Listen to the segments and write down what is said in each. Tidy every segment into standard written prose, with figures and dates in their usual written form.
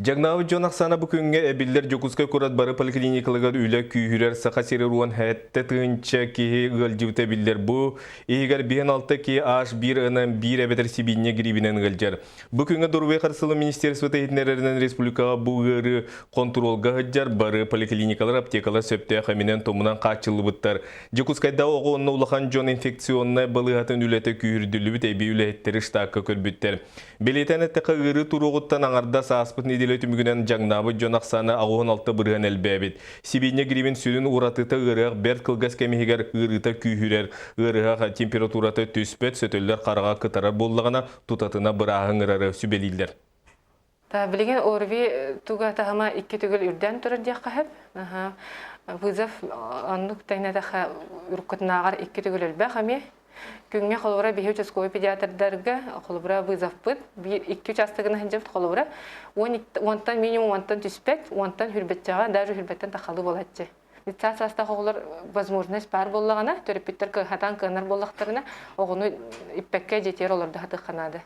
Дьаҥнаабыт дьон ахсаана бу күҥҥэ эбиллэр. Дьокуускай куорат бары поликлиникаларыгар үлэ күүһүрэр. Саха сиригэр 17 тыһыынча киһи ыалдьыбыта биллэр. Бу иһигэр 56 киһи H1N1 эбэтэр сибиинньэ грибинэн ыалдьар. Бу күҥҥэ Доруобуйа харыстабылын министерствота иһитиннэрэринэн республикаҕа бу ыарыы хонтуруолга сылдьар. Бары поликлиникалар, аптекалар сөптөөх эминэн-томунан хааччыллыбыттар. Дьокуускайдааҕы оҕо уонна улахан дьон инфекционнай балыыһатын үлэтэ күүһүрдүллүбүт, эбии үлэһиттэри штакка көрбүттэр. Бэлиэтээн эттэххэ, ыарыы туруоҕуттан аҥардас ааспыт нэдиэлэ түмүгүнэн дьаҥнаабыт дьон ахсаана 86% элбээбит. Сибиинньэ грибин сүрүн уратыта ыарыһах бэрт кылгас кэм иһигэр ыарыыта күүһүрэр. Ыарыһах температурата түспэт, сөтөллөр хараҕа кытарар буоллаҕына, тутатына бырааһы ыҥырары сүбэлииллэр. Билигин ОРВИ туга таһыма икки төгүл үрдээн турар диэххэ сөп. Вызов оннук тэҥнэтэххэ уруккутунааҕар икки төгүл элбэх эмиэ. Күҥҥэ холобура биһи участковый педиатрдарга холобура вызовпыт биир икки учаастагына сылдьабыт холобура уонтан минимум уонтан түспэт, уонтан хүрбэтчэҕэ даже хүрбэттэн тахалыы буолааччы. Детсад саастаах оҕолор возможность баар буоллаҕына, төрөппүттэр кыахатаан кыанар буоллахтарына, оҕону иппэккэ дьиэтигэр олордо сатыахха наада.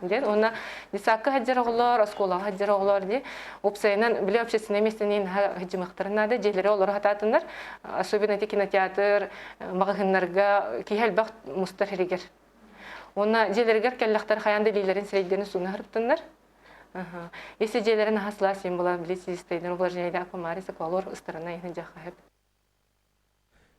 Диэн уонна детсадка сылдьар оҕолор, оскуолаҕа сылдьар оҕолор дии уопсайынан били общественнай миэстэни наһаа сылдьымыахтарын наада, дьиэлэри олоро сатаатыннар, особенно ити кинотеатр, маҕаһыыннарга киһи элбэх мустар сиригэр. Уонна дьиэлэригэр кэллэхтэр хайаан да илиилэрин сирэйдэрин сууна сырыттыннар. Если дьиэлэрин аһа сылаас син буолан били сизистейден увлажняйда помари саквалор ыстарына иһин дьахаһып.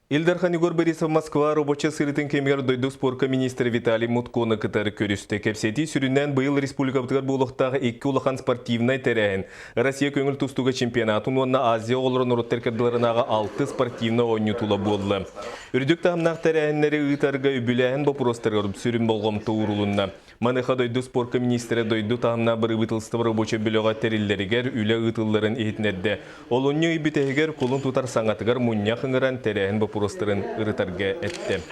Ил Дархан Егор Борисов Москва рабочай сырыытын кэмигэр дойду спорка министрэ Виталий Мутконы кытары көрүстэ. Кэпсэтии сүрүннээн быйыл республикабытыгар буолуохтаах икки улахан спортивнай тэрээһин Россия көҥүл тустууга чемпионатын уонна Азия оҕолоро норуоттар кырдыларынааҕы алты спортивнай оонньуу тула буолла. Үрдүк таһымнаах тэрээһиннэри ыытарга үбүлээһин боппуруостарыгар сүрүн болҕомто уурулунна. Маныаха дойду спорка министрэ дойду таһымнаах бырабыыталыстыба рабочай бөлөҕө тэриллэригэр үлэ ыытылларын иһитиннэрдэ. Олунньу ый бүтэһигэр кулун тутар саҥатыгар мунньах ыҥыран тэрээһин боппуруостарын ырытарга эттэ.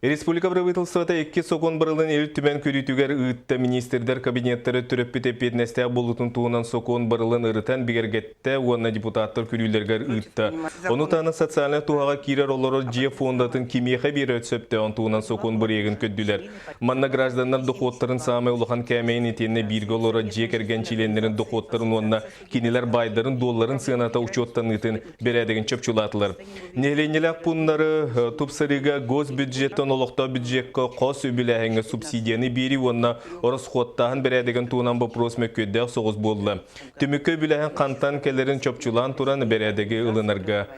Республика правительствота икки сокуон барылын Ил Түмэн көрүүтүгэр ыытта. Министрдэр кабинеттара төрөппүт эппиэтинэстээх буолуутун туһунан сокуон барылын ырытан бигэргэттэ уонна депутаттар көрүүлэригэр ыытта. Ону таһынан социальнай туһаҕа киирэр олорор дьиэ фондатын кимиэхэ биэрэр сөптөөҕүн туһунан сокуон бырайыагын көрдүлэр. Манна гражданнар дохуоттарын саамай улахан кээмэйин итиэннэ бииргэ олорор дьиэ кэргэн чилиэннэрин дохуоттарын уонна кинилэр байдарын-дуолларын сыаната учуоттаныытын бэрээдэгин чопчулаатылар. Нэһилиэнньэлээх пууннары тупсарыыга госбюджеттан олохтоох бюджекка хос үбүлээһиҥҥэ субсидияны биэрии уонна ороскуоттааһын бэрээдэгин туһунан боппуруос мөккүөрдээх соҕус буолла. Түмүккэ үбүлээһин хантан кэлэрин чопчулаан туран бэрээдэги ылынарга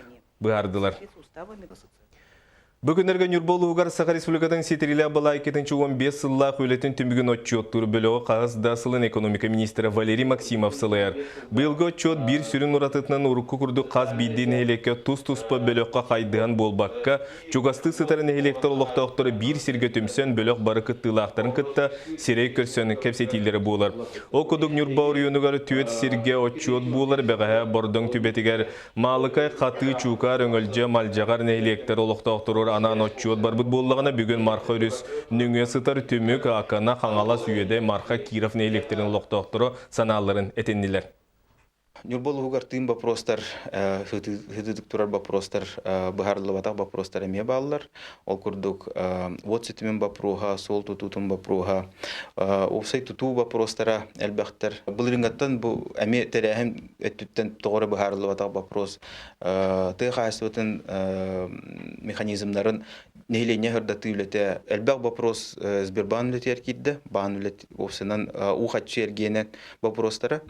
быһаардылар. Бу күннэргэ Ньурба улууһугар Саха Республикатын ситириилээх былаайкытын 15 сыллаах үлэтин түмүгүн отчуоттуур бөлөҕү хаһыс да сылын экономика министрэ Валерий Максимов салайар. Быйылгы отчуот биир сүрүн уратытынан урукку курдук хас биирдии нэһилиэккэ тус-туспа бөлөххө хайдыһан буолбакка, чугастыы сытар нэһилиэктэр олохтоохторо биир сиргэ түмсэн бөлөх бары кыттыылаахтарын кытта сирэй көрсөн кэпсэтиилэрэ буолар. Ол курдук Ньурба оройуонугар түөрт сиргэ отчуот буолар, бэҕэһээ Бордоҥ түбэтигэр Маалыкай, Хатыы, Чуукаар, Өҥөлдьө, Малдьаҕар нэһилиэктэр олохтоохторугар анаан отчуот барбыт буоллаҕына, бүгүн Марха өрүс нөҥүө сытар Түмүк, Акана, Хаҥалас, Үөдэй, Марха, Киров нэһилиэктэрин олохтоохторо санааларын этиннилэр. Ньурба улууһугар тыын боппуруостар, сытыытык турар боппуруостар, быһаарыллыбатах боппуруостар эмиэ бааллар. Ол курдук, уот ситимин боппуруоһа, суол тутуутун боппуруоһа, уопсай тутуу боппуруостара элбэхтэр. Былырыыҥҥаттан бу эмиэ тэрээһин өттүттэн тоҕо эрэ быһаарыллыбатах боппуруос тыа хаһаайыстыбатын механизмнарын нэһилиэнньэ сырдатыы үлэтэ элбэх боппуруос Сбербаан үлэтигэр киирдэ. Баан үлэт уопсайынан уу харчы эргиэнэ боппуруостара.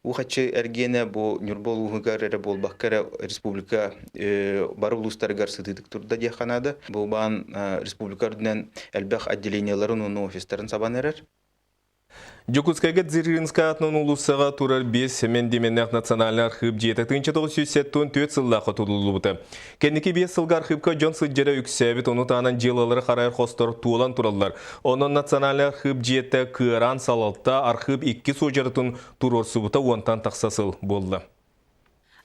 Уу харчы эргиэнэ бу Ньурба улууһугар эрэ буолбакка эрэ республика бары улуустарыгар сытыытык турда диэххэ наада. Бу баан республика үрдүнэн элбэх отделениеларын уонна офистарын сабан эрэр. Дьокуускайга Дзержинскай аатынан уулуссаҕа турар биэс Сэмэн Деменнээх национальнай архыып дьиэтэ 1974 сыллаахха тутуллубута. Кэнники биэс сылга архыыпка дьон сылдьара үксээбит, ону таһынан дьыалалары харайар хостор туолан тураллар. Онон национальнай архыып дьиэтэ кыараан салалта архыып икки суодьарытын туруорсубута уонтан тахса сыл буолла.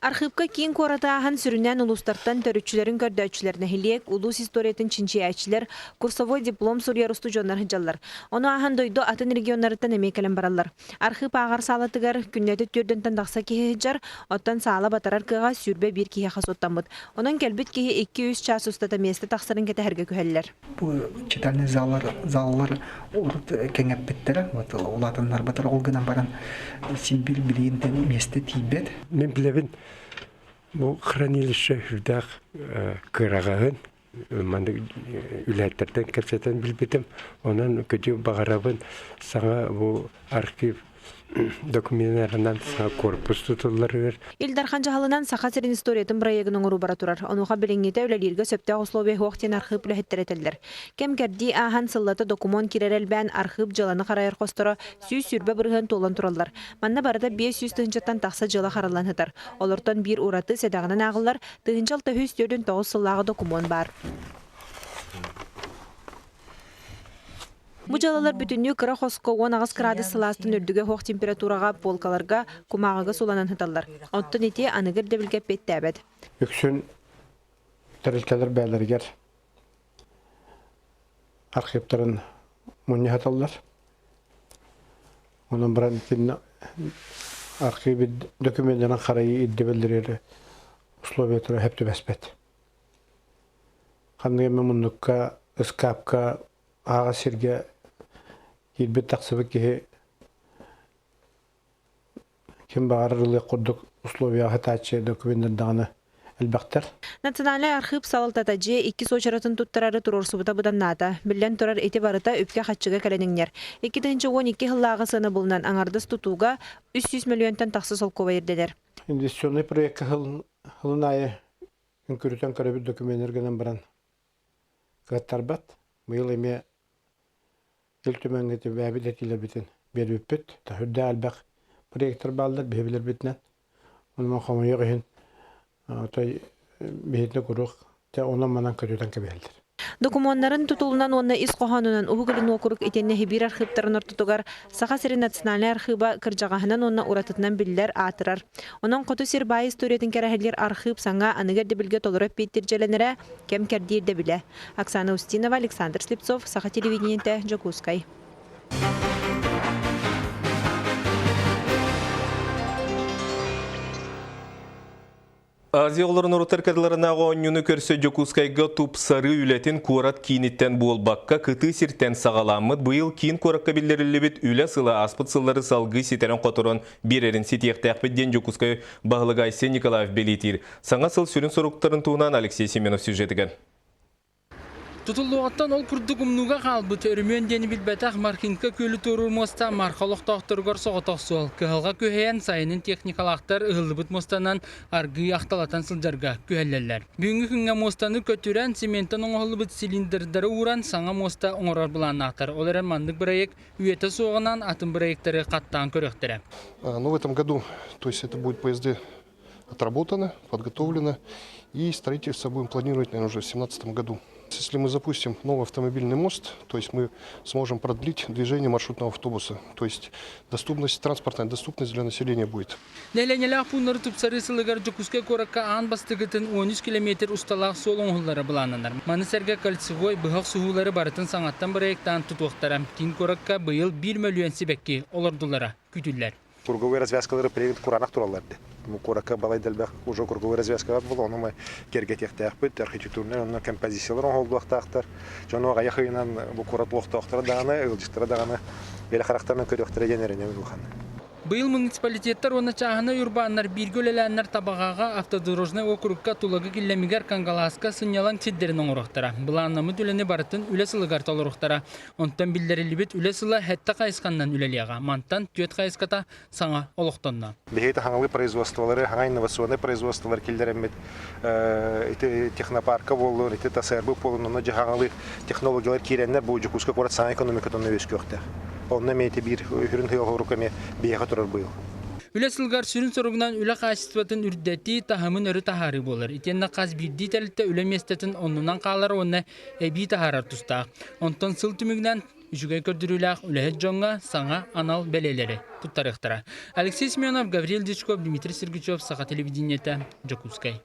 Архыыпка киин куораты ааһан сүрүннээн улуустартан төрүччүлэрин көрдөөччүлэр, нэһилиэк, улуус историятын чинчийээччилэр, курсовой диплом суруйар устудьуоннар сылдьаллар. Ону ааһан дойду атын регионнарыттан эмиэ кэлэн бараллар. Архыып ааҕар саалатыгар күннэтэ түөрдэнтэн тахса киһи сылдьар, оттон саала батарар кыаҕа 21 киһиэхэ суоттаммыт. Онон кэлбит киһи 2-3 чаас устата миэстэ тахсарын кэтэһэргэ күһэллэр. Бу читальный заллар, заллар урут кэҥэппиттэрэ, вот улаатыннарбатар ол гынан баран син биир билигин миэстэ тиийбэт. Мин билэбин бу хранилище үрдээх кыраҕаһын маннык үлэһиттэртэн кэпсэтэн билбитим. Онон көдьүү баҕарабын саҥа бу архив документарынан саҥа корпус тутулларыгар. Ил Дархан дьаһалынан Саха сирин историятын бырайыагын оҥоруу бара турар. Онуоха билиҥҥитэ үлэлииргэ сөптөөх условия суох диэн архыып үлэһиттэрэ этэллэр. Кэм-кэрдии ааһан сыллата докумуон киирэр элбээн архыып дьыаланы харайар хосторо 120% туолан тураллар. Манна барыта 500 тыһыынчаттан тахса дьыала хараллан сытар. Олортон биир ураты сэдэҕинэн ааҕыллар 1649 сыллааҕы докумуон баар. Бу дьыалалар бүтүннүү кыра хоско 18 кыраадыс сылаастан үрдүгэ суох температураҕа полкаларга кумааҕыга суланан сыталлар. Оттон ити аныгы ирдэбилгэ эппиэттээбэт. Үксүн тэрилтэлэр бэйэлэригэр архивтарын мунньа сыталлар. Онон баран итиннэ архив документарын харайыы ирдэбиллэри условиятыгар сөп түбэспэт. Ханнык эмэ муннукка, ыскаапка ааҕа сиргэ киирбит тахсыбыт киһи ким баҕарар ылыах курдук условияҕа сытааччы докуменнардаҕына элбэхтэр. Национальнай архыып салалтата дьиэ иккис уочаратын туттарары туруорсубута быданнаата. Биллэн турар, ити барыта үпкэ-харчыга кэлэн иҥнэр. 2012 сыллааҕы сыанабылынан аҥардас тутууга 300 мөлүйүөнтэн тахса солкуобай ирдэнэр. Инвестиционнай проекка сылын аайы үҥкүрүтэн көрөбүт докуменнар гынан баран кыаттарбат. Быйыл эмиэ Ил Түмэҥҥэ бэйэбит этиилэрбитин биэрбиппит. Үрдээх элбэх проектор бааллар биһи билэрбитинэн. Онон хомойуох иһин той биһитинэ куруук онон-манан көтүтэн кэбиһэллэр. Докумуоннарын тутулунан уонна ис хоһоонунан Уһук Илин уокурук итиэннэ Сибиир архыыптарын ортотугар Саха сирин национальнай архыыба кырдьаҕаһынан уонна уратытынан биллэр, аатырар. Онон Хоту сир баай историятын кэрэһэлиир архыып саҥа аныгы ирдэбилгэ толору эппиэттиир дьиэлэнэрэ кэм-кэрдии ирдэбилэ. Оксана Устинова, Александр Слепцов, Саха телевидениетэ, Дьокуускай. Азия оҕолорун урутар кытыларынааҕы оонньууну көрсө Дьокуускайга тупсарыы үлэтин куорат кииниттэн буолбакка, кытыы сиртэн саҕаламмыт быйыл киин куоракка биллэриллибит үлэ сыла ааспыт сыллары салгыы ситэрэн-хоторон биэрэрин ситиэхтээхпит диэн Дьокуускай баһылыга Айсен Николаев бэлиэтиир. Саҥа сыл сүрүн соруктарын туһунан Алексей Семенов сюжетыгар. Тутуллуоҕуттан ол курдук умнууга хаалбыт өрөмүөн диэни билбэтэх Мархинка күөлү туоруур муоста Марха олохтоохторугар соҕотох суол. Кыһалҕа күһэйэн сайынын техникалаахтар ыһыллыбыт муостанан аргыый ахталатан сылдьарга күһэллэллэр. Бүгүҥҥү күҥҥэ муостаны көтүрэн, цементэн оҥоһуллубут цилиндрдары ууран саҥа муоста оҥорор былааннаахтар. Ол эрэн маннык бырайыак үйэтэ суоҕунан атын бырайыактары хаттаан көрүөхтэрэ. Ну, в этом году, то есть это будет ПСД отработано, подготовлено, и строительство будем планировать, наверное, уже в 2017 году. Если мы запустим новый автомобильный мост, то есть мы сможем продлить движение маршрутного автобуса, то есть доступность, транспортная доступность для населения будет. Нэһилиэнньэлээх пууннары тупсарыы сылыгар Дьокуускай куоракка аан бастакытын 13 километр усталаах суол оҥоһуллара былааннанар. Маны сэргэ кольцевой быһах суһуулары барытын саҥаттан бырайыктаан тутуохтара. Киин куоракка быйыл 1 мөлүйүөн сибэкки олордуллара күүтүллэр. Круговой развязкалары привет кураанах тураллар ди. Куоракка балай дэлбэх уже круговой развязкалар була, ону мы кергетиэхтээхпит, архитектурнай онно композициялар оҥоһуллуохтаахтар. Дьону аҕыйах ыйынан бу куорат олохтоохторо даҕаны, ыалдьыттара даҕаны бэйэ харахтарынан көрүөхтэрэ диэн эрэнэбин улахан. Быйыл муниципалитеттар уонна чааһынай урбааннар бииргэ үлэлээннэр Табаҕаҕа автодорожнай уокурукка Тулагы Киллэмигэр Кангалааска сынньалаҥ сирдэрин оҥоруохтара. Былааннаммыт үлэни барытын үлэ сылыгар толоруохтара. Онтон биллэриллибит үлэ сыла сэттэ хайысханнан үлэлиэҕэ. Мантан түөрт хайысхата саҥа олохтонно. Биһиги хаҥалыы производстволары, хаҥа инновационнай производстволар киллэрэммит ити технопарка буоллун, ити ТСРБ буоллун, онно дьэ хаҥалыы технологиялар киирэннэр бу Дьокуускай куорат саҥа экономикатын үөскүөхтээх. Онно эмиэ ити биир үрүн тыал эмиэ биһиэхэ турар быйыл. Үлэ сылыгар сүрүн соругунан үлэ хаачыстыбатын үрдэтии, таһымын өрө таһаарыы буолар. Итиэннэ хас биирдии тэрилтэ үлэ миэстэтин оннунан хаалар уонна эбии таһаарар тустаах. Онтон сыл түмүгүнэн Үчүгэй көрдөрүүлээх үлэһит дьоҥҥо саҥа анал бэлиэлэри туттарыахтара. Алексей Семенов, Гаврил Дичков, Дмитрий Сергучев, Саха телевидениетэ, Дьокуускай.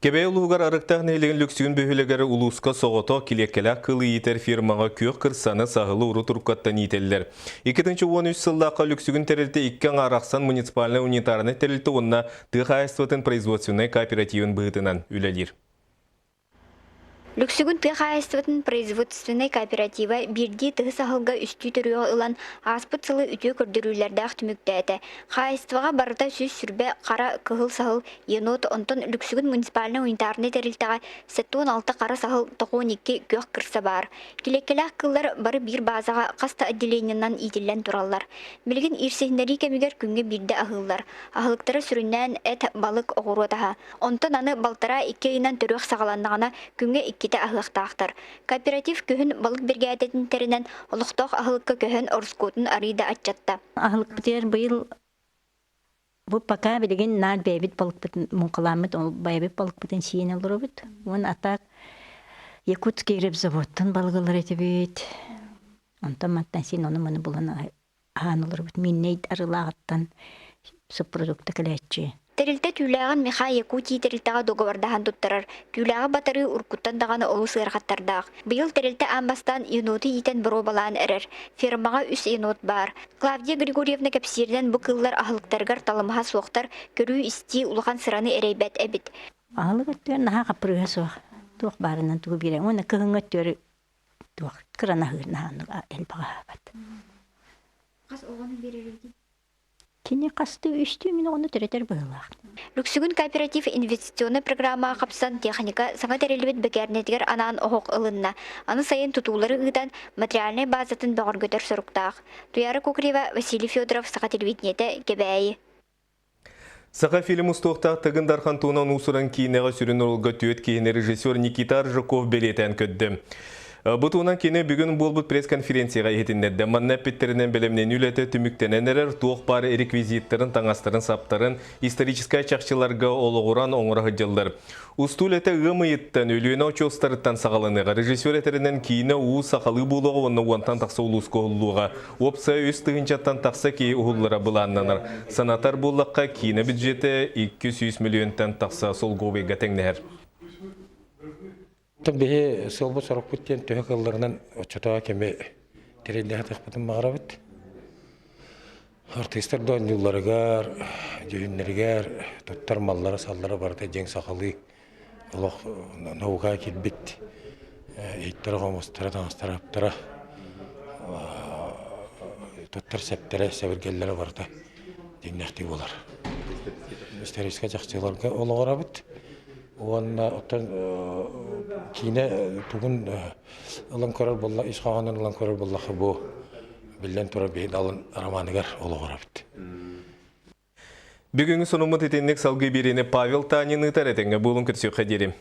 Кэбээйи улууһугар Арыктаах нэһилиэгин Лүксүгүн бөһүөлэгэр улууска соҕотох килиэккэлээх кыылы иитэр фирмаҕа күөх кырсаны, саһылы урут уруккаттан иитэллэр. 2013 сыллаахха Лүксүгүн тэрилтэ икки аҥаар ахсан муниципальнай унитарнай тэрилтэ уонна тыа хаһаайыстыбатын производственнай кооперативын быһыытынан үлэлиир. Лүксүгүн тыа хаһаайыстыбатын производственнай кооператива биирдии тыһы саһылга үстүү төрүөҕү ылан, ааспыт сылы үтүө көрдөрүүлэрдээх түмүктээтэ. Хаһаайыстыбаҕа барыта 120 хара кыһыл саһыл, енот, онтон Лүксүгүн муниципальнай унитарнай тэрилтэҕэ 76 хара саһыл, 92 күөх кырса баар. Килиэккэлээх кыыллар бары биир баазаҕа хас да отделениенан иитиллэн тураллар. Билигин иирсиһиннэрии кэмигэр күҥҥэ биирдэ аһыыллар. Аһылыктара сүрүннээн эт, балык, оҕуруот аһа. Онтон аны балтараа-икки ыйынан төрүөх саҕаланнаҕына, күҥҥэ иккитэ аһыахтаахтар. Кооператив күһүн балык биригээдэтин тэринэн, олохтоох аһылыкка көһөн ороскуотун арыый да аччатта. Аһылыкпытыгар быйыл бу пока билигин наар бэйэбит балыкпытын муҥхалааммыт, ол бэйэбит балыкпытын сиэн олоробут. Уонна а так Якутский рыбзаводтан балык ылар этибит. Онтон мантан син ону-маны булан аһаан олоробут. Мииннэй арыылааҕыттан субпродукта кэлээччи. Тэрилтэ түүлээҕин Михай Якутии тэрилтэҕэ дуогабардаһан туттарар. Түүлээҕи батарыы уруккуттан даҕаны олус ыарахаттардаах. Быйыл тэрилтэ аан бастаан еноту иитэн боруобалаан эрэр. Фермаҕа үс енот баар. Клавдия Григорьевна кэпсииринэн бу кыыллар аһылыктарыгар талымаһа суохтар, көрүү-истии улахан сыраны эрэйбэт эбит. Аһылык өттүгэр наһаа хаппырыыһа суох. Туох баарынан тугу биэрэн. Уонна кыһыҥҥы өттүгэр туох кыранаһыыр наһаа элбэх аһаабат. Хас оҕону биэрэрбитий? Кини хастыы үстүү мин оҕону төрөтөр быһыылаах. Лүксүгүн кооператив инвестиционнай программаҕа хапсан техника саҥа тэриллибит бэкээринэтигэр анаан оһох ылынна. Аны сайын тутуулары ыытан материальнай базатын бөҕөргөтөр соруктаах. Туяра Кукрева, Василий Федоров, Саха телевидениетэ, Кэбээйи. Саха фильм устуохтаах Тыгын Дархан туһунан уус-уран киинэҕэ сүрүн оруолга түөрт киһини режиссер Никита Аржаков бэлиэтээн көрдө. Бу туһунан кини бүгүн буолбут пресс-конференцияҕа иһитиннэрдэ. Манна эппиттэринэн бэлэмнэнии үлэтэ түмүктэнэн эрэр, туох баар реквизиттарын, таҥастарын-саптарын историческай чахчыларга олоҕуран оҥоро сылдьаллар. Устуу үлэтэ ыам ыйыттан, Өлүөнэ очуостарыттан саҕаланыаҕа. Режиссер этэринэн, киинэ уу сахалыы буолуоҕа уонна уонтан тахса улууска уһуллуоҕа. Уопсайа үс тыһыынчаттан тахса киһи уһуллара былааннанар. Санатар буоллахха, киинэ бюджетэ 200 миллионтан тахса солгуобайга тэҥнэһэр. Биһи сыалбыт-сорукпут диэн төһө кыалларынан оччотооҕу кэми тэриллэһэ тахпытын баҕарабыт. Артыыстар да оонньуулларыгар, дьүһүннэригэр туттар маллара-саллара барыта дьиҥ сахалыы олох наукаҕа киирбит иһиттэрэ-хомустара, таҥастара-аптара, туттар сэптэрэ, сэбиргэллэрэ барыта дьиҥнээхтик буолар. Историческай чахчыларга олоҕурабыт уонна оттон киинэ тугун ылан көрөр буолла, ис хоһоонун ылан көрөр буоллахха бу биллэн турар биһи далын романыгар олоҕурабыт. Бүгүҥҥү сонуммут итинник салгыы биэриини Павел Танин ыытар этэҥҥэ буолун көрсүөххэ диэри.